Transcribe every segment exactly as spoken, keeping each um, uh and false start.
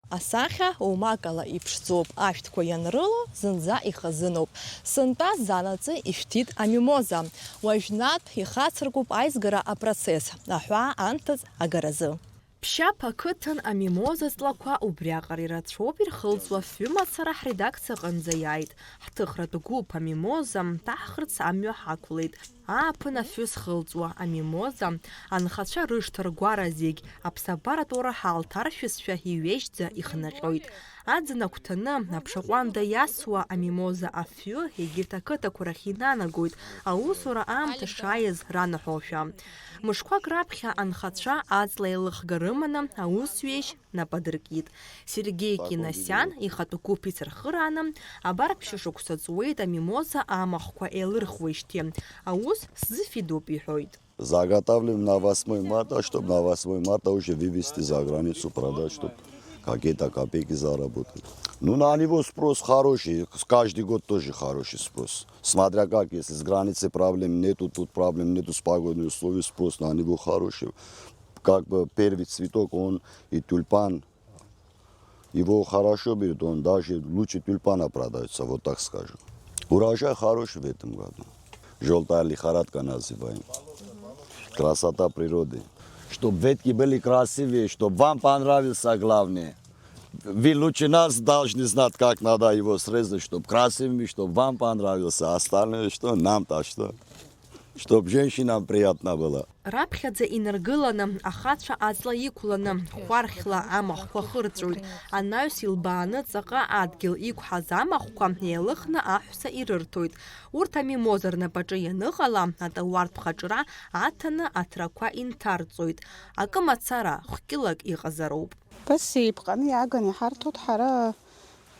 Асахьа оумакала иԥшӡоуп, ашәҭқәа ианрыло зынӡа ихазыноуп. Сынтәа занаҵы ишәҭит амимоза. Уажәнатә ихацыркуп аизгара апроцесс, аҳәаа анҭыҵ агаразы. Ԥшьаԥ ақыҭан амимоза ҵлақәа убриаҟара ирацәоуп ирхылҵуа афҩы мацара ҳредакциа аҟынӡа иааит. Ҳҭыхратә гәыԥ амимоза ҭаҳхырц амҩа ҳақәлеит. Ааԥын афҩы зхылҵуа амимоза анхацәа рышҭа ргәара зегь аԥсабаратә ураҳа алҭаршәызшәа иҩежьӡа ихнаҟьоит. Аӡын агәҭаны аԥша ҟәанда иасуа амимоза афҩы егьырҭ ақыҭақәа рахь инанагоит, аусура аамҭа шааиз ранаҳәошәа. Мышқәак раԥхьа анхацәа аҵла еилыхга рыманы аус ҩежь нап адыркит. Сергеи Кинасиан ихатә гәыԥ ицырхырааны, абар ԥшьышықәса ҵуеит амимоза амахәқәа еилырхуеижьҭеи. Аус сзыфидоуп, иҳәоит. Заготавливаем на восьмое марта, чтоб на восьмое марта уже вывезти за границу, продать, чтоб какие-то копейки заработать. Ну, на него спрос хороший, каждый год тоже хороший спрос. Смотря как, если с границей проблем нету, тут проблем нету, с погодными условиями спрос на него хороший. Как бы первый цветок, он и тюльпан, его хорошо берут, он даже лучше тюльпана продается, вот так скажем. Урожай хороший в этом году. Желтая лихорадка называем. Красота природы. Чтоб ветки были красивые, чтоб вам понравился, главное. Вы лучше нас должны знать, как надо его срезать, чтоб красивыми, чтоб вам понравился. Остальное что? Нам-то что? Чтоб женщинам приятно было. Раԥхьаӡа инаргыланы, ахацәа аҵла иқәланы, хәархьла амахәқәа хырҵәоит. Анаҩс илбааны ҵаҟа адгьыл иқәҳаз амахәқәа еилыхны аҳәса ирырҭоит. Урҭ амимоза рнапаҿы ианыҟала, атауартә хаҿра аҭаны аҭрақәа инҭарҵоит. Акы мацара, хәкьылак иҟазароуп. Абас еиԥҟаны иааганы иҳарҭоит ҳара.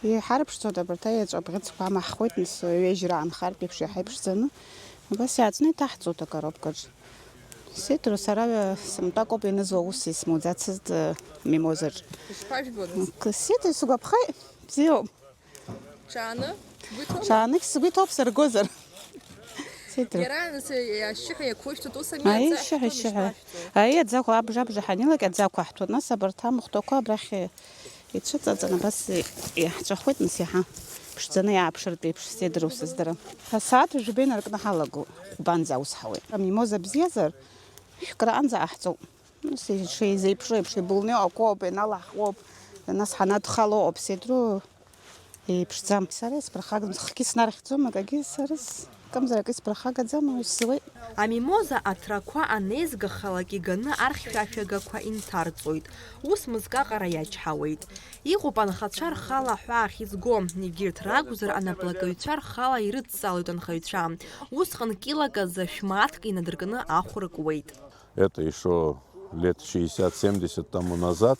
Иҳарԥшӡоит абарҭ аеҵәа абӷьыцқәа амаҳхуеит, нас ҩежьра аанхартә еиԥш иаҳа иԥшӡаны. Абас иааҵны иҭаҳҵоит акоробкаҿ. Сеидру сара сымтәакоуп ианызуа, ус исмуӡацызт, э, мимозаҿ. Ишԥажәбо, нас? К-, сеидру сгәаԥхеит, бзиоуп. Ҽааны? Сгәы иҭоума? Ҽаанагь сгәы иҭоуп сыргозар. Сеидру. Иара, нас, ашьшьыҳәа иақәышәҭуеит, ус ами, аӡы ашьшьыҳәа, аҳәҭуам, ашьшьыҳәа. Ишԥашәҭуеи? Аи, аӡы ақәа-, абжа, абжа ҳанилак, аӡы ақәаҳҭуеит, нас абарҭ амахәҭақәа абрахь ицәыҵаҵаны абас иаҳҵәахуеит, нас иаҳа ԥшӡаны иааԥшыртә еиԥш, сеидру сыздырам. Асааҭ жәба инаркны ҳалагоит, хәбанӡа аус ҳауеит. Амимоза бзиазар, шәкыраанӡа ҟаҳҵоит. Нас ишеизеиԥшу еиԥш, ибылны иҟоуп, иналаҳхуоуп, нас ҳанадхало ауп, сеидру еиԥшӡам. Сара исԥырхагам, схгьы снархьӡом, акагьы сара с-, акымзар акы исԥырхагаӡам, ус зуеит. Амимоза аҭрақәа анеизгахалак иганы архьшәашәагақәа инҭарҵоит. Ус мызкы аҟара иачҳауеит. Иҟоуп анхацәа рхала аҳәаа ахьызго, егьырҭ ракәзар, анаплакаҩцәа рхала ирыдҵалоит анхаҩцәа. Усҟан кьылак азы шәмааҭк инадыркны ахә ркуеит. Это ещё лет шестьдесят-семьдесят тому назад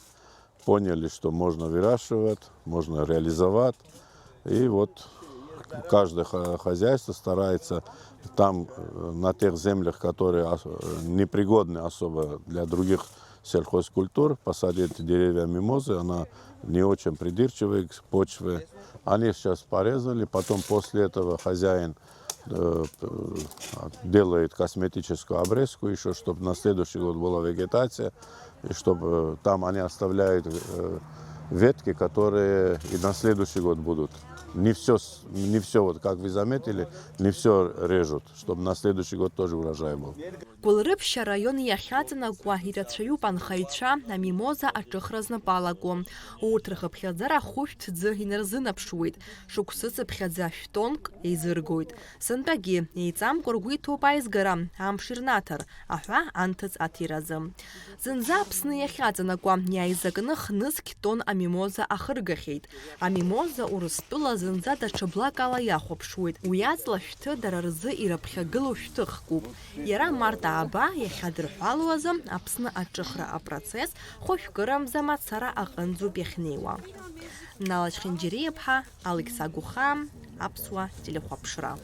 поняли, что можно выращивать, можно реализовать. И вот каждое хо-, хозяйство старается там, э, на тех землях, которые ос-, э, непригодны особо для других сельхозкультур, посадить деревья мимозы, она не очень придирчивая к почве. Они сейчас порезали, потом после этого хозяин э, п-, делает косметическую обрезку ещё, чтоб на следующий год была вегетация, и чтоб, э, там они оставляют, э, ветки, которые и на следующий год будут. Не всё с-, не всё, вот как вы заметили, не всё режут, чтоб на следующий год тоже урожай был. Гәылрыԥшь араион иахьаҵанакуа ирацәаҩуп анхаҩцәа амимоза аҿыхра знапы алаку. Урҭ рхыԥхьаӡара хәышә ҭӡы инарзынаԥшуеит, шықәсыцыԥхьаӡа шәтонк еизыргоит. Сынтәагьы еиҵамкәа ргәы иҭоуп аизгара, амш ирнаҭар, аҳәа анҭыҵ аҭиразы. Зынӡа Аԥсны иахьаҵанакуа, иааизакны хнызқь тонн амимоза ахыргахьеит. Амимоза Урыстәыла зынӡа даҽа блакала иахәаԥшуеит. Уи аҵла шәҭы дара рзы ирыԥхьагылоу шәҭы хкуп. Иара март ааба иахьадырҳәалоу азы Аԥсны аҿыхра апроцесс хәышәкырамза мацара аҟынӡоуп иахьнеиуа. Нала Чхинџьариаԥҳа, Алекса Гухаа, Аԥсуа телехәаԥшра.